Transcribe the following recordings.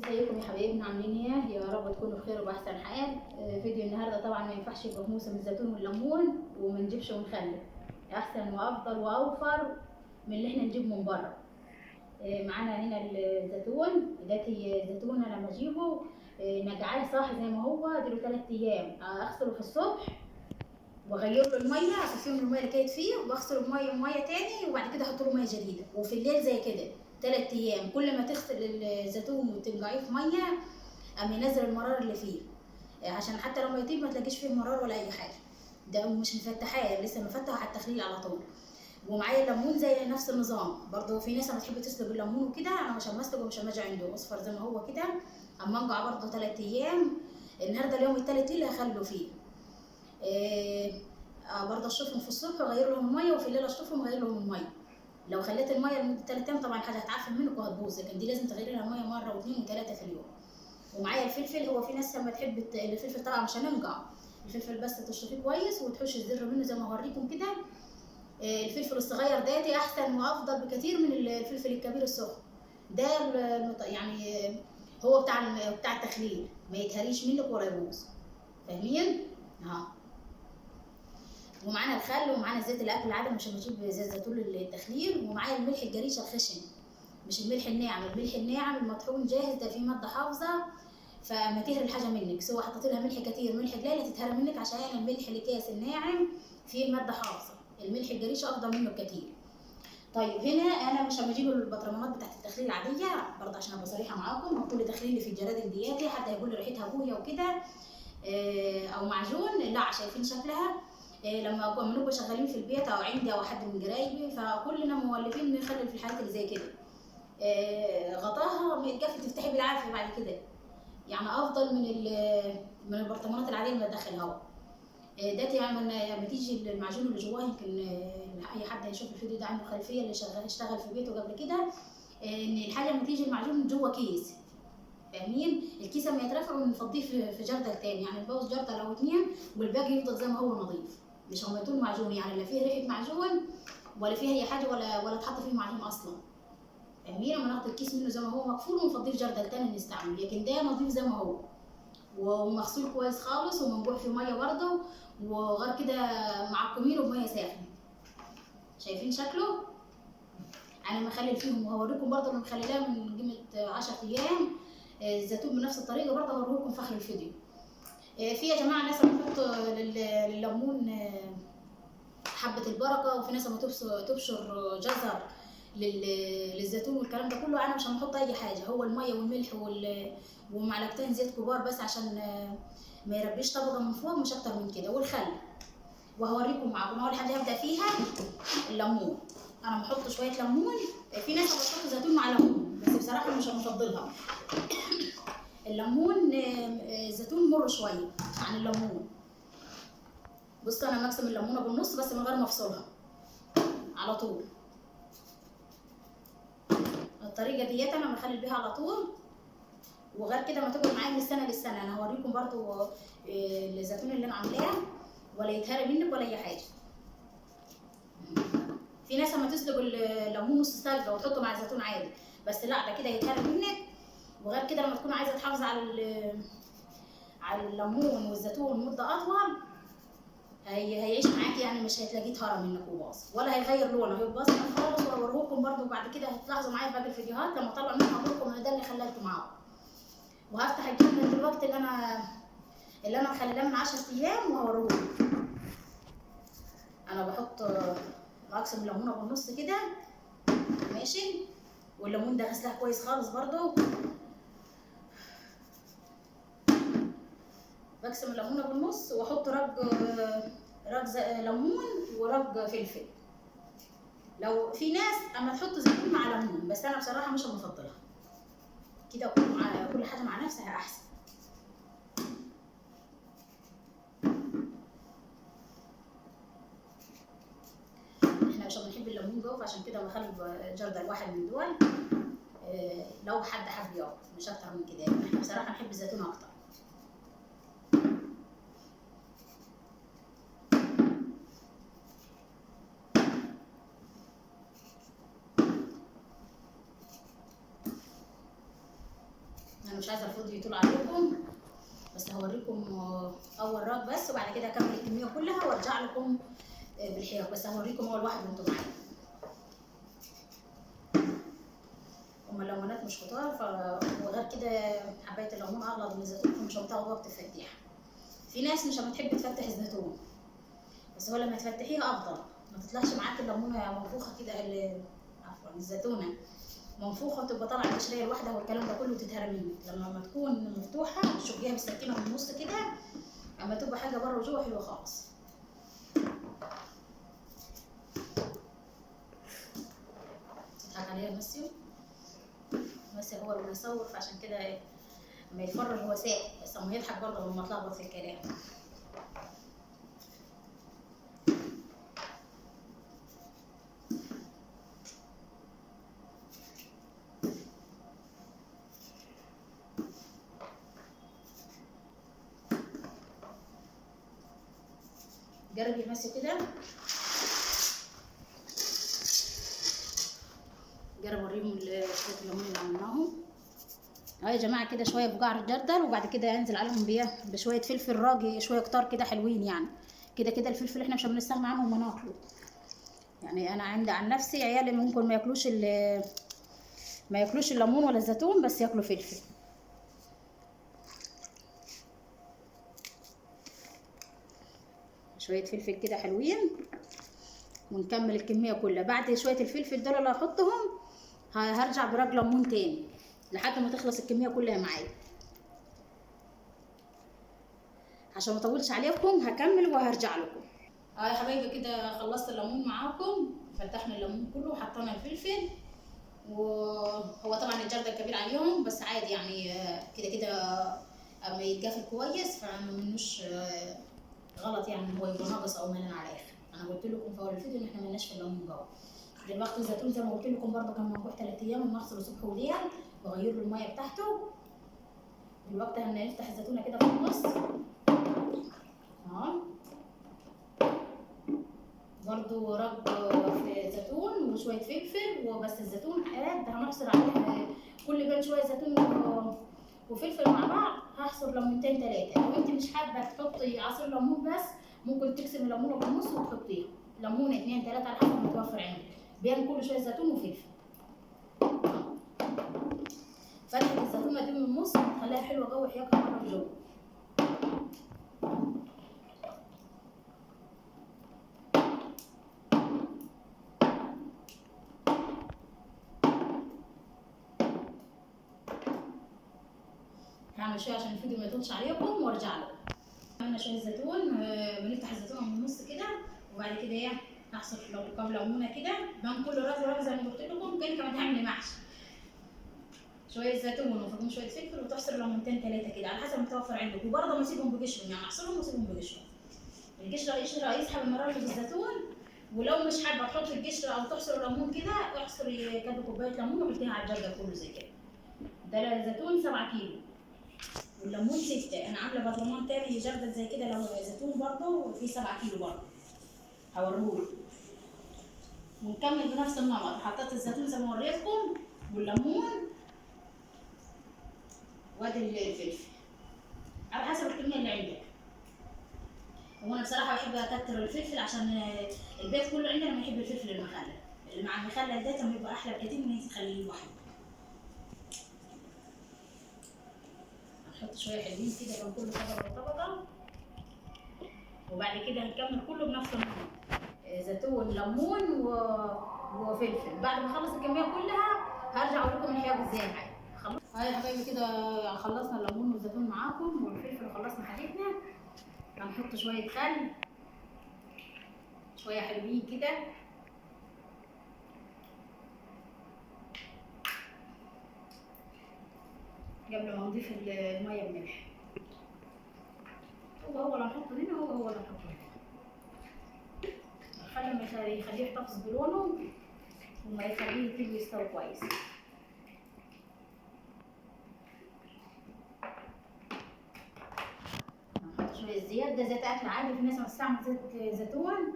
ازيكم يا حبايبنا، عاملين ايه؟ يا رب تكونوا بخير وباحسن حال. فيديو النهارده طبعا ما ينفعش يبقى في موسم الزيتون والليمون وما نجيبش ونخلي، احسن وافضل واوفر من اللي احنا نجيب من بره. معانا هنا الزيتون داتي، الزيتون انا لما اجيبه نجعاه صاحي زي ما هو، اديله 3 ايام، اغسله في الصبح واغير له المية، اصفيه من المية اللي كانت فيه، واغسله بميه مية تاني، وبعد كده احط له مية جديدة، وفي الليل زي كده 3 ايام. كل ما تغسل الزيتون وتنقعيه في مية قام ينزل المرار اللي فيه، عشان حتى لما يطيب ما تلاقيش فيه مرار ولا اي حاجة. ده مش مفتحاه، لسه مفتح على التخليل على طول. ومعايا الليمون زي نفس النظام برضه. في ناس بتحب تسلق الليمون وكده، انا مش مسلق ومش ماجي عنده اصفر زي ما هو كده، اما انقع برضه 3 ايام. النهارده اليوم الثالث اللي هخلو فيه برضه اشطفهم في الصبح واغير لهم المية، وفي الليل اشطفهم واغير لهم المية. لو خليت المية لمدة 3 ايام طبعا الحاجة هتعفن منك وهتبوظ، لكن دي لازم تغيري لها المية مرة واثنين وثلاثة في اليوم. ومعايا الفلفل، هو في ناس لما تحب الفلفل طبعا مش هننقع الفلفل، بس تشطفيه كويس وتحوش الزر منه زي ما هوريكم كده. الفلفل الصغير داتي احسن وافضل بكثير من الفلفل الكبير السخن ده، يعني هو بتاع التخليل، ما يتهريش منك ولا يبوظ، فاهمين؟ اهو. ومعانا الخل ومعانا زيت الاكل العادي، مش هنجيب زيت زيتون للتخليل. ومعايا الملح الجريشه الخشن، مش الملح الناعم، الملح الناعم المطحون جاهز ده فيه مادة حافظه، فما تهري الحاجة منك، سواء حطيت لها ملح كتير ملح قليل هتتهري منك، عشان الملح الكاس الناعم فيه مادة حافظه، الملح الجريشه افضل منه بكتير. طيب هنا انا مش هجيب البطرمانات بتاعت التخليل العادية برضه، عشان ابقى صريحه معاكم، كل تخليل اللي في الجرادل دياتي حتى يقول لي ريحتها بويه وكده او معجون، لا شايفين شكلها. لما بنبقى شغالين في البيت او عندي او حد من قرايبي، فكلنا مولفين نخلل في الحاجات اللي زي كده. غطاها متقفل تفتحي بالعافية بعد كده، يعني افضل من البرطمانات العادية اللي بتدخل هواء. ده يعني لما تيجي المعجون اللي جواه، يمكن اي حد هيشوف الفيديو ده عنده خلفية اللي شغال اشتغل في بيته قبل كده، ان الحاجة لما تيجي المعجون جوه كيس، فاهمين؟ الكيس لما يترفع ونفضيه في جردل تاني، يعني نبوظ جردل او 2 والباقي يفضل زي ما هو نظيف، مش هو يكون معجون، يعني لا فيه ريحه معجون ولا فيه اي حاجة ولا اتحط فيه معجون اصلا، فاهمين؟ لما ناخد الكيس منه زي ما هو مقفول ونفضيه في جردل تاني نستعمله، لكن ده نظيف زي ما هو ومغسول كويس خالص ومنقوع في مية برضه، وغير كده معقمينه بميه ساخنة. شايفين شكله؟ انا مخلل فيهم وهوريكم برضه، انا مخللاه من قيمة 10 ايام الزيتون بنفس الطريقة برضه، هوريكم في اخر الفيديو. في يا جماعة ناس بتحط للليمون حبه البركة، وفي ناس تبشر جزر للزيتون والكلام ده كله. انا مش هنحط اي حاجة، هو المية والملح ومعلقتين زيت كبار بس عشان ما يربيش طبقه من فوق، مش اكتر من كده، والخل. وهوريكم معاكم اول حاجة هبدا فيها الليمون. انا بحط شوية ليمون، في ناس بتحط زيتون مع ليمون، بس بصراحة مش هنفضلها. الليمون الزيتون مر شوية عن الليمون. بصوا انا مقسم الليمونه بالنص بس من غير ما افصلها، على طول الطريقة ديت انا بخلل بيها على طول. وغير كده ما تقعد معايا من السنة للسنة. انا هوريكم برضو الزيتون اللي انا عاملاه، ولا يتهرى منك ولا اي حاجة. في ناس لما تسلق الليمون نص سلقه وتحطه مع الزيتون عادي، بس لا ده كده يتهرى منك. وغير كده لما تكون عايزه تحافظ على الليمون والزيتون مده اطول، هيعيش معاكي، يعني مش هتلاقيه اتهرى منك وباظ ولا هيغير لونه، هيبقى اصفر خالص. وهوريهولكم برده بعد كده، هتلاحظوا معايا في باقي الفيديوهات لما اطلع منها هقول لكم انا ده اللي خللته معاكم. وهفتح الجبنة دلوقتي اللي انا مخللاه من 10 ايام وهوريهولكم. انا بحط اقسم الليمونه بالنص كده، ماشي؟ والليمون ده غسلها كويس خالص برده. بقسم الليمونه بالنص واحط رج ليمون ورج فلفل. لو في ناس اما تحط زيتون مع ليمون، بس انا بصراحة مش بفضلها كده، كل حاجة مع نفسها احسن. احنا مش بنحب الليمون جوه، فعشان كده بخلي جردل واحد من دول، لو حد حب ياكل، مش اكتر من كده. احنا بصراحة نحب الزيتون اكتر. انا مش عايزه الفيديو يطول عليكم، بس هوريكم اول راك بس، وبعد كده اكمل الكمية كلها وارجع لكم بالحياك. بس هوريكم اول واحد وانتم معايا. هما الليمونات مش كتار، وغير كده حبايه الليمون اغلى من الزيتون، فمش هتاخد وقت في التفتيح. في ناس مش بتحب تفتح الزيتون، بس هو لما تفتحيها افضل، ما تطلعش معاك الليمونه منفوخه كده، عفوا الزيتونه منفوخه وتبقى طالعه القشريه لوحدها والكلام ده كله تتهرى منك. لما ما تكون مفتوحة تشقيها بالسكينة من النص كده، اما تبقى حاجة بره وجوه حلوة خالص. تضحك عليا ميسي، ميسي هو اللي بيصور، فعشان كده لما يتفرج هو ساكت، بس اما يضحك برضه لما اتلخبط في الكلام. جرب يا ميسي كده، جرب اوريهم شوية الليمون اللي عملناهم اهو يا جماعة. كده شوية بقعر الجردل، وبعد كده انزل عليهم بيه بشوية فلفل راجي، شوية كتار كده حلوين يعني. كده كده الفلفل احنا مش بنستغنى عنه وما ناكله يعني. انا عندي عن نفسي عيالي ممكن ما ياكلوش الليمون ولا الزيتون، بس ياكلوا فلفل. شوية فلفل كده حلوين، ونكمل الكمية كلها. بعد شوية الفلفل دول اللي هحطهم هرجع براج ليمون تاني لحد ما تخلص الكمية كلها معايا. عشان ما اطولش عليكم هكمل وهرجع لكم. يا حبايبي كده خلصت الليمون معاكم، فتحنا الليمون كله وحطينا الفلفل، وهو طبعا الجردل كبير عليهم بس عادي يعني، كده كده اما يتقفل كويس فما منوش غلط يعني ان هو يبقى ناقص او مليان على الاخر. انا قلت لكم في اول الفيديو ان احنا مالناش في الليمون جوه. دلوقتي الزيتون زي ما قلت لكم برده كان منقوع 3 ايام، وبنغسله صبح وليل بغير له المية بتاعته. دلوقتي هنفتح الزيتونه كده في النص اهو، برده رب في زيتون وشوية فلفل وبس. الزيتون قد هنعصر عليه كل بين شوية زيتون وفلفل مع بعض، هعصر ليمونتين 3. لو انت مش حابة تحطي عصير ليمون بس، ممكن تقسمي ليمونه بالنص وتحطيها ليمونه 2 3 على حسب المتوفر عندك، بين كل شوية زيتون وفلفل. فتحه الزيتونه دي من النص هتخليها حلوة جوه حياكها بره وجوه. هعمل شوية عشان الفيديو ما يطولش عليكم وارجع لكم. عملنا شوية زيتون، بنفتح الزيتونه من النص كده، وبعد كده ايه هعصر كام ليمونه كده بين كل راس وراس زي ما قلت لكم، كانك هتعملي محشي. شوية زيتون وفوقهم شوية فلفل، وتعصر ليمونتين 3 كده على حسب المتوفر عندك. وبرضه ما اسيبهم بقشرهم يعني، اعصرهم واسيبهم بقشرهم. القشرة قشرة يسحب المرارة اللي في الزيتون. ولو مش حابة تحطي القشرة او تعصري ليمون كده، اعصري كده كوباية ليمون وحطيها على الجردل كله زي كده. ده الزيتون 7 كيلو والليمون 6. انا عامله برطمان تاني جردل زي كده لو زيتون برضه وفيه 7 كيلو برضه، هوريهولك. ونكمل بنفس النمط، حطيت الزيتون زي ما وريتكم والليمون وادي الفلفل على حسب الكمية اللي عندك. وانا بصراحة بحب اكتر الفلفل عشان البيت كله عندنا ما يحب الفلفل المخلل، اللي مع المخلل ده بيبقى احلى بكتير من انت تخليه لوحده. هنحط شوية حلوين كده بين كل طبقه وطبقه، وبعد كده هنكمل كله بنفس النمط، زيتون ليمون وفلفل. بعد ما اخلص الكمية كلها هرجع اقول لكم الحياة ازاي معايا. هاي يا حبايبي كده خلصنا الليمون والزيتون معاكم والفلفل، وخلصنا حاجتنا. هنحط شوية خل، شوية حلوين كده، قبل ما نضيف المية بملح. هو اللي هنحطه هنا، هو اللي هنحطه هنا. الخل ما يخليه يحتفظ بلونه وما يخليه يطيب ويستوي كويس. هنحط شوية زيت، ده زيت اكل عادي، في ناس ما بتستعمل زيت زيتون،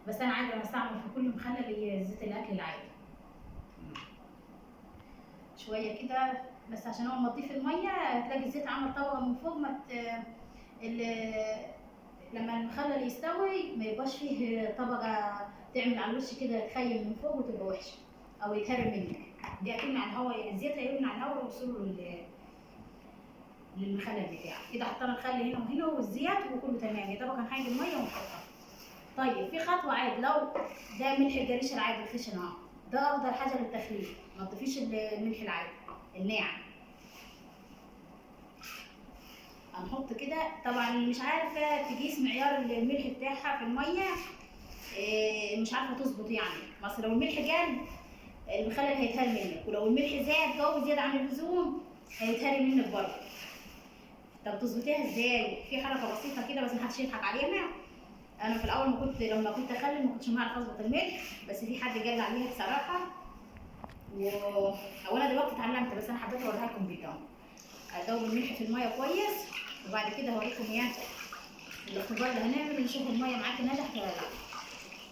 بس انا عادي انا بستعمل في كل مخلل زيت الاكل العادي. شوية كده بس عشان اول ما تضيف المية هتلاقي الزيت عمل طبقه من فوق، ما لما المخلل يستوي ما يبقاش فيه طبقه تعمل على الوش كده تخيم من فوق وتبقى وحشة او يتهرب منك. دي هتمنع الهواء، الزيت هيمنع الهواء وصوله للمخلل بتاعه. كده حطينا الخل هنا وهنا والزيت وكله تمام، يا دوبك هنحيد المية ونحطها. طيب في خطوة عادي، لو ده ملح الجريش العادي الخشن اهو، ده افضل حاجة للتخليل، ما تضيفيش الملح العادي الناعم. هنحط كده، طبعا مش عارفه تقيس معيار الملح بتاعها في المية، مش عارفه تظبط يعني، بس لو الملح قل المخلل هيتهري منك، ولو الملح زاد قوي زيادة عن اللزوم هيتهري منك برضه. طب تظبطيها ازاي؟ في حركة بسيطة كده بس محدش يضحك علينا. انا في الاول ما كنت لما كنت اخلل ما كنتش بعرف اظبط الملح، بس في حد قال لي عليها بصراحة، او انا دلوقتي اتعلمت، بس انا حبيت اوريها لكم فيديو. ادوب الملح في المية كويس، وبعد كده هوريكم ايه الاختبار اللي هنعمله، نشوف المية معاكي نجحت ولا لا.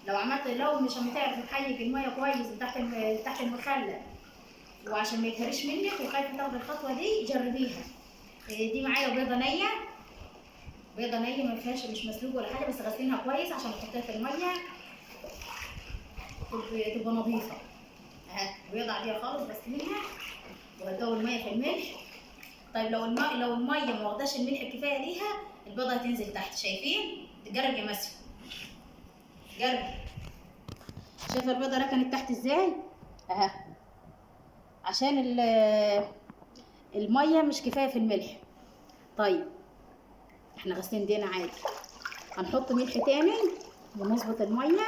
لو عملت، لو مش هتعرف تحيك المية كويس تحت المخلل، وعشان ما يتهريش منك وخايفة تاخدي الخطوة دي، جربيها. دي معايا بيضة نيه، بيضة نيه ما فيهاش، مش مسلوقة ولا حاجة، بس غسلينها كويس عشان تحطيها في المية تبقى نظيفة. اهي بيضة عادية خالص غسلينها، وهتدوب المية في الملح. طيب لو المية ما واخداش الملح الكفاية ليها، البيضة هتنزل تحت. شايفين؟ جرب يا مسيو، جرب. شايفه البيضة ركنت تحت ازاي؟ اهي، عشان المية مش كفاية في الملح. طيب احنا غاسلين ايدينا عادي، هنحط ملح تاني ونظبط المية.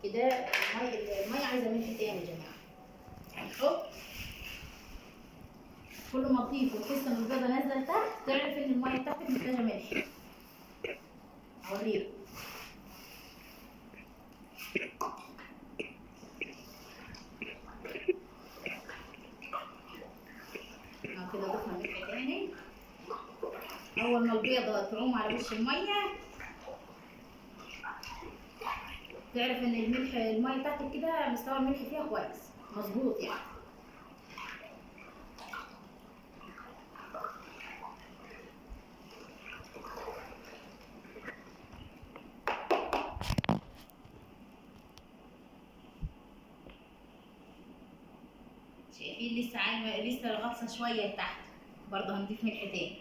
كده المية عايزه ملح تاني يا جماعة. هنحط كل ما تضيف وتحس ان البيضة نازله لتحت، تعرف ان المية بتاعتك محتاجه ملح. اوريكم. كده ضفنا ملح تاني. اول ما البيضة تعوم على وش المية تعرف ان الملح، المية بتاعتك كده مستوى الملح فيها كويس مظبوط يعني. شايفين لسه عايمه، لسه الغطسه شوية لتحت، برضه هنضيف ملح تاني.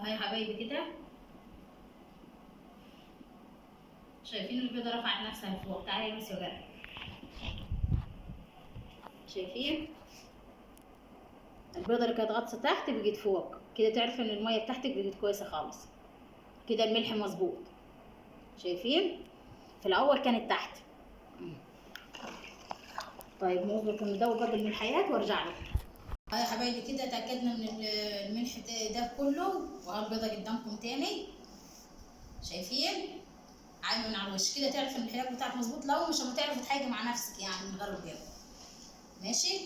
اهي يا حبايبي كده شايفين البيضة رفعت نفسها لفوق. تعالي يا ميسي وجرب. شايفين البيضة اللي كانت غطسه تحت بقت فوق كده، تعرف ان المية بتاعتك بقت كويسة خالص كده، الملح مظبوط. شايفين في الاول كانت تحت. طيب نظبط ندوب باقي الملحيات وارجع لكم. يا حبايبي كده اتاكدنا من الملح ده كله، وهو البيضة قدامكم تاني. شايفين عايمه من على الوش كده، تعرف ان الحلاق بتاعك مظبوط. لو مش هتعرف تحاجه مع نفسك يعني من غير البيضة. ماشي.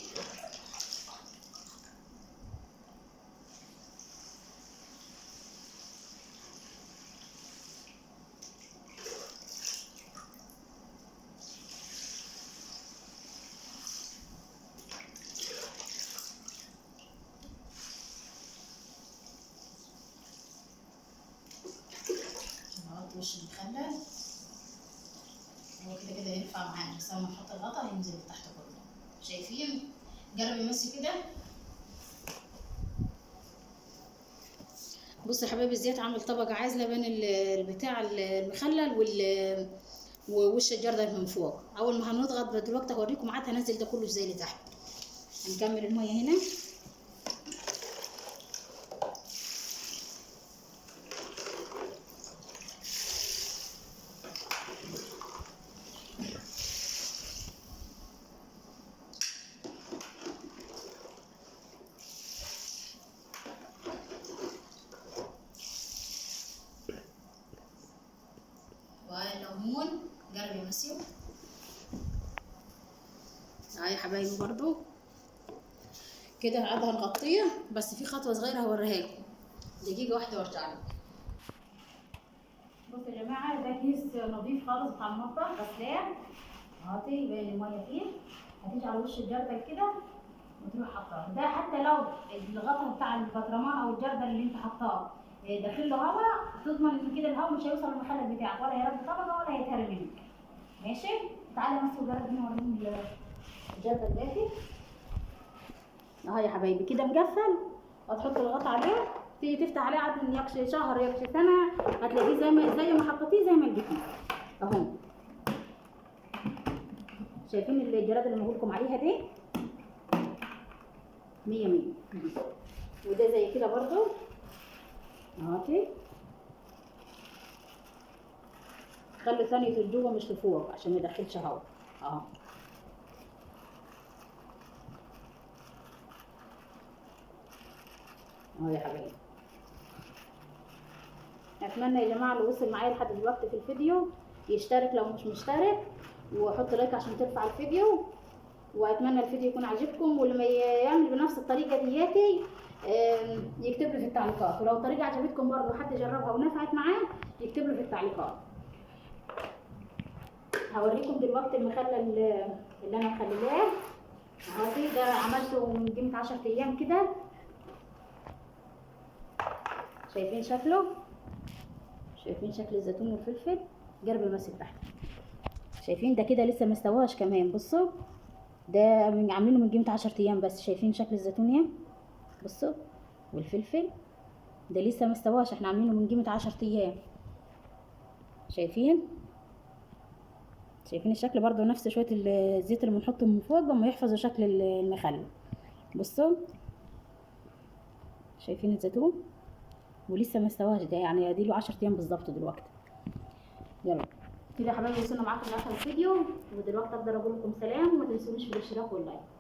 وش المخلل هو كده كده ينفع معانا، بس لما نحط الغطا هينزل تحت كله. شايفين؟ جربي ماشي كده. بصوا يا حبايبي الزيت عامل طبقه عازله بين البتاع المخلل ووش الجردل من فوق. اول ما هنضغط دلوقتي هوريكم عاد هنزل ده كله ازاي لتحت. هنكمل المية هنا. والليمون جرب يا مسيو اهي يا حبايبي. برضو كده قاعدة هنغطيه، بس في خطوة صغيرة هوريها لكم، دقيقة واحدة وارجع لكم. بصوا يا جماعة، ده كيس نظيف خالص بتاع المطبخ، غسلاه اهوتي باين المية فيه. هتيجي على وش الجردل كده وتروح حطاه. ده حتى لو الغطا بتاع البطرمان او الجردل اللي انت حطاه داخل له هواء، تضمن ان كده الهواء مش هيوصل للمخلل بتاعك، ولا هيرد طبقه ولا هيتهري منك. ماشي، تعالى بس وجرب هنا وريني الجردل دافي اهو يا حبايبي. كده مقفل، هتحط الغطا عليه، تيجي تفتح عليه عاد يكش شهر يكش سنة، هتلاقيه زي ما حطيتيه زي ما لقيتيه اهو. شايفين الجراد اللي بقول لكم عليها دي؟ 100 100. وده زي كده برضو اهوتي. خلي ثانية لجوه مش لفوق عشان ما يدخلش هوا اهو. اهو يا حبايبي. اتمنى يا جماعة اللي وصل معايا لحد دلوقتي في الفيديو يشترك لو مش مشترك، وحط لايك عشان ترفع الفيديو. واتمنى الفيديو يكون عاجبكم، واللي ما يعمل بنفس الطريقة دياتي يكتب لي في التعليقات، ولو الطريقة عجبتكم برضه حد جربها ونفعت معاه يكتب لي في التعليقات. هوريكم دلوقتي المخلل اللي انا مخللاه اهو. ده عملته من قيمة 10 ايام كده. شايفين شكله؟ شايفين شكل الزيتون والفلفل؟ جرب المسك تحت. شايفين ده كده لسه ما استواش كمان. بصوا ده عاملينه من قيمة 10 ايام بس. شايفين شكل الزيتون يا بصوا، والفلفل ده لسه ما استواش، احنا عاملينه من قيمة 10 ايام. شايفين؟ شايفين الشكل؟ برضو نفس شوية الزيت اللي بنحطه من فوق وما يحفظوا شكل المخلل. بصوا شايفين الزيتون ولسه ما استواش، ده يعني اديله 10 ايام بالظبط دلوقتي. يلا كده يا حبايبي وصلنا معاكم لاخر الفيديو، ودلوقتي اقدر اقول لكم سلام، وما تنسونيش في الاشتراك وال like.